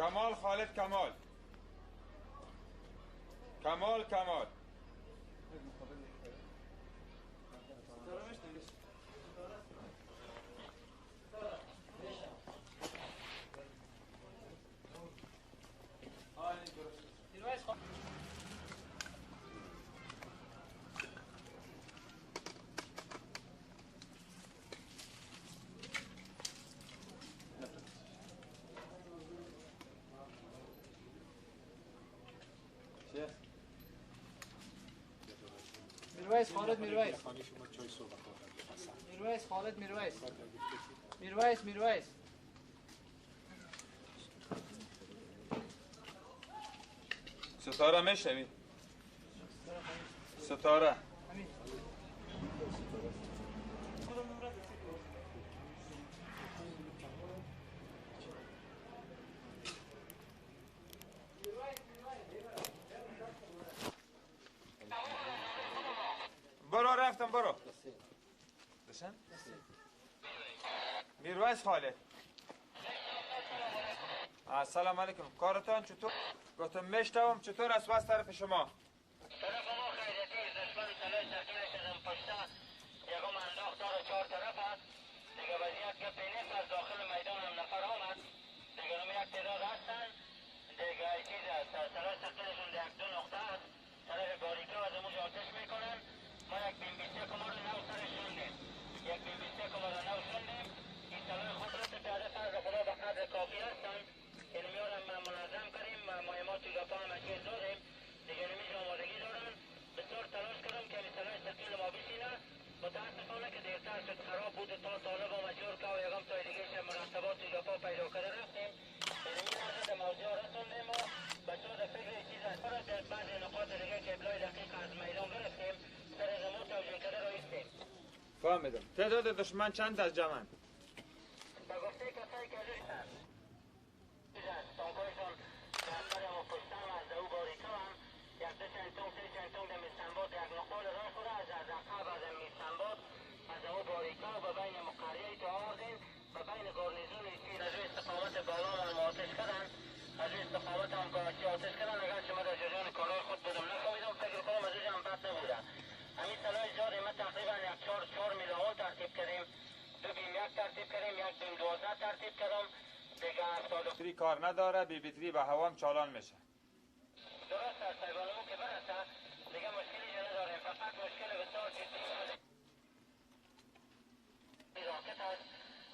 کمال خالد کمال کمال کمال میرویس خالد میرویس میرویس خالد میرویس میرویس میرویس ستاره میشنوی؟ ستاره برو رفتم برو دشن؟ میرویس خالد السلام علیکم کارتان چطور؟ گفتم میشتوم چطور است واسه طرف شما؟ طرف ما خیریتی دشمن تلاش تقیل کردم پشته یکم انداخت داره چهار طرف است دیگه وضعیت گپی نیست از داخل میدان هم نفر آمد دیگه نم یک تعداد هستن دیگه چیز است تلاش تقیلشون یک دو نقطه است طرف باریکه از اموش آتش میکنن ما یک بیم 21 ما رو نو سرش شوندیم یک بیم 21 ما رو نو شوندیم این سلاح خود رو پیاده فرض خدا به قدر کافی هستن که نمیارم منظم کردیم مهمات اضافه هم چیز دادیم دیگه نمیش آمادگی دارن بسیار تلاش کردم که سلاح ثقیل ما بشینه متاسفانه که دیرتر شد خراب بود تا طالب آمد که و یکم تا دیگه مرتبات اضافه پیدا کرده رفتیم یعنی لحظه در موضوع رسوندیم و بچه‌ها در فکر چیز از در بعضی نقاط دیگه که ابلاغ دقیق از میدان گرفتیم سر زمون توجیه کرده رو ایستیم. فهمیدم. تعداد دشمن چند از جمعن؟ به گفته کسایی که تانکایشان در سر ما پشتم از او باریکه هم یک دو چند تانک سه چند تانک در میستنباد یک نقال راه خوره از عقب از میستنباد از او باریکه و به بین مقریه که آوردیم به بین گارنیزون چیز از استقامت بالا من آتش کردن از استقامت هم که آتش کردن اگر شما در جریان کارهای خود بودم نخواهیدم فکر کنم از هم بد نبوده همین سلاح زیاد ما تقریبا یک چهار میلیون ترتیب کردیم دو بیم یک ترتیب کردیم یک بیم 12 ترتیب کردم باتری کار نداره بی باتری به هوام چالان میشه درست است ایوانمو که برسه دیگه مشکلی نداریم فقط مشکل بسیار جدی راکت است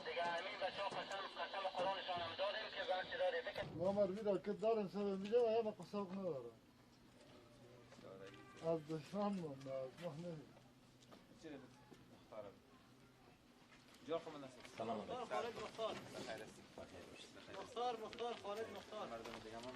دیگه همین بچه‌ها قسم قرآنشان هم دادیم که وقتی داره بکن ما مروی راکت داریم سر میگه و یا قسم نداره از دشمن مونده از ما نمید سلام علیکم خالد مختار مختار مختار خالد مختار مردم دیگه ما